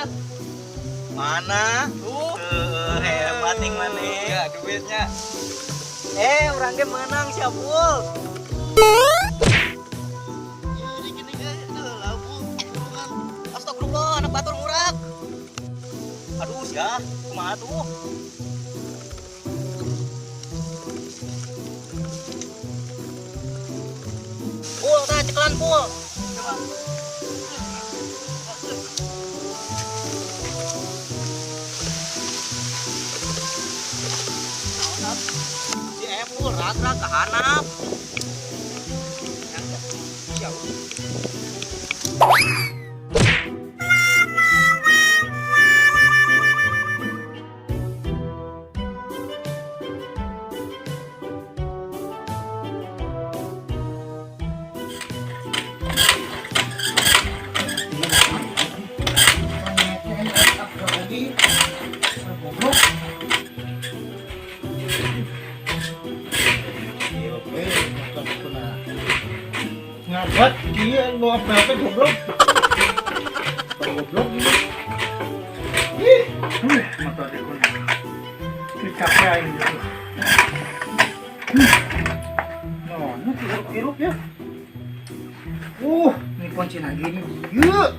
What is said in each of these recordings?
ya. Mana? Tuh. Hebat nih maneh. Ya, duitnya. Urang ge menang sia Pul. Astagfirullah, anak batur ngurak. Aduh, sia, kumaha tuh? Pul, tah cekelan Pul. Coba. Si Epul rag-rag ke hanap. Ngabat dia lu apa-apa goblok. Goblok ini. Ih, mata dia pun. Capek aing gitu. No, nu hirup ya. Ini kunci lagi nih. Yuk,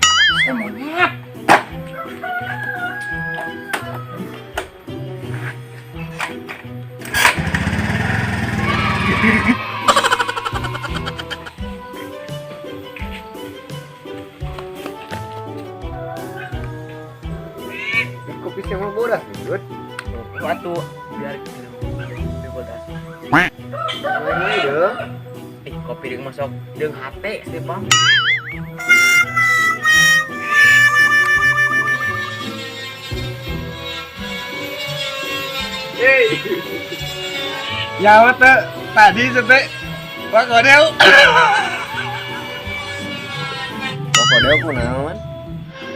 saya monyet. Kopi sama bodas nih, Waktu biar bodas. Ini dong. Kopi jeung masuk jeung hate sih, Bang. Hey. Ya teh tadi teh wakodeu. Wakodeu kunaon?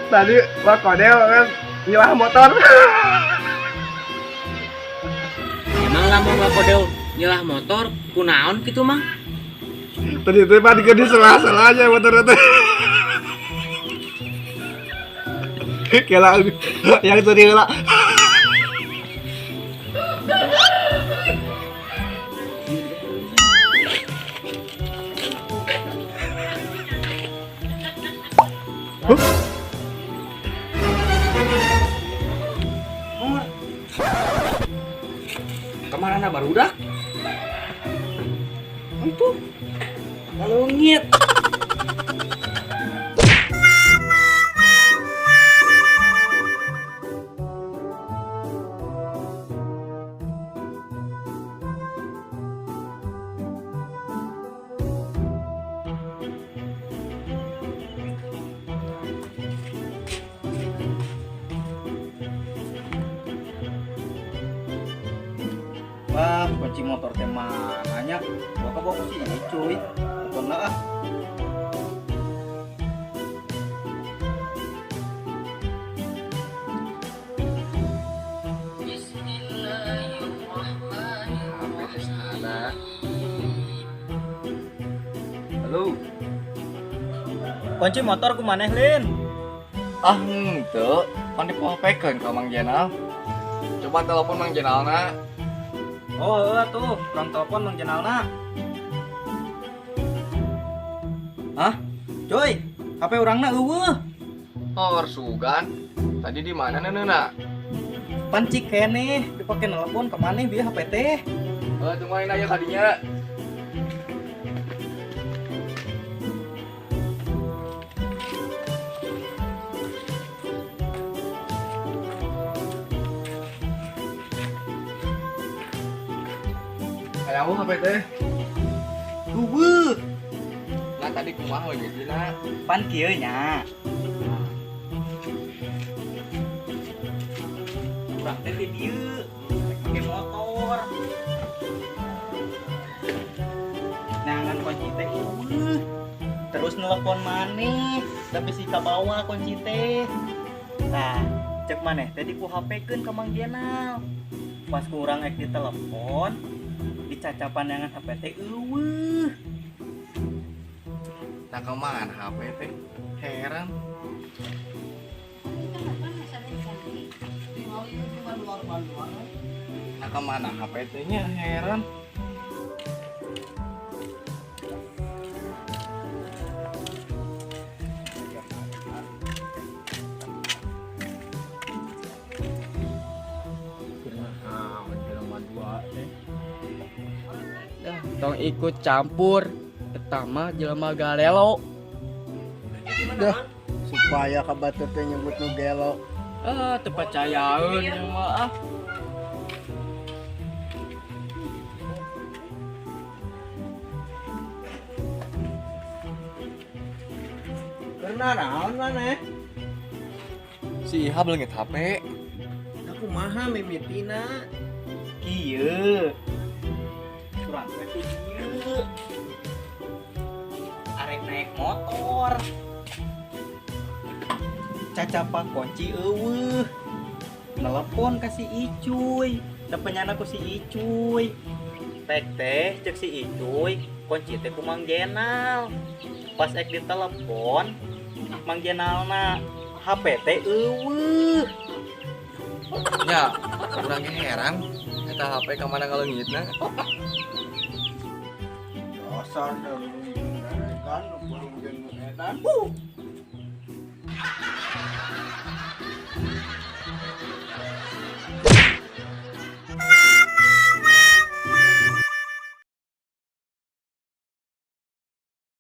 Tadi wakodeu kan nyelah motor. Emang lamun wakodeu nyelah motor kunaon kitu, Mang? Tadi teh pan di sela-sela aja motor teh. Kela yang tadi lah. Kemana barudak? Itu leungit. Wah, kunci motor teh mananya? Bawa ke bawah sini, cuy. Telepon lah ah. Halo. Kunci motor ku maneh, Lin? Ah, henteu. Pan dipopekeun ka Mang Jenal. Coba telepon Mang Jenalna. Oh, heuh tuh, urang telepon Mang Jenalna. Hah? Cuy, HP urangna eueuh. Oh, sugan. Tadi di mana neuneuhna? Pan cik keneh, dipake nelpon ka maneh bieu HP teh. Heuh, tungguin aja kadinya. Ayahu HP teh. Eueuh. Nah, tadi kumaha we ngijina? Pan kieu nya. Urang teh di dieu, make motor. Nangan kunci teh eueuh. Terus nelpon maneh, tapi si kabawa kunci teh. Tah, cek maneh teh di ku HP-keun ka Mang Jenal. Pas ku urang ek ditelepon, dicacapan dengan HP teh eueuh. Nah, kemana HP teh? Heran. kamari di Bandung-Bandung. Nah kemana HP teh nya heran. Dah, tong ikut campur. Pertama jelema galelo. Dah, supaya ka batur teh nyebut nu gelo. Ah, teu percayaeun ieu mah ah. Karena naon maneh? Si Iha leungit HP. Aku maha mimitina. Kieu. Kurang teh kieu. Arek naik motor. Cacapa kunci eueuh. Telepon ka si Icuy. Da penyana ku si Icuy. Tek teh cek si Icuy, kunci teh ku Mang Jenal. Pas ek ditelepon, Mang Jenalna HP teh eueuh. Ya, urang ge heran eta HP ka mana ngaleungitna. Dasar kan burung jeung edan.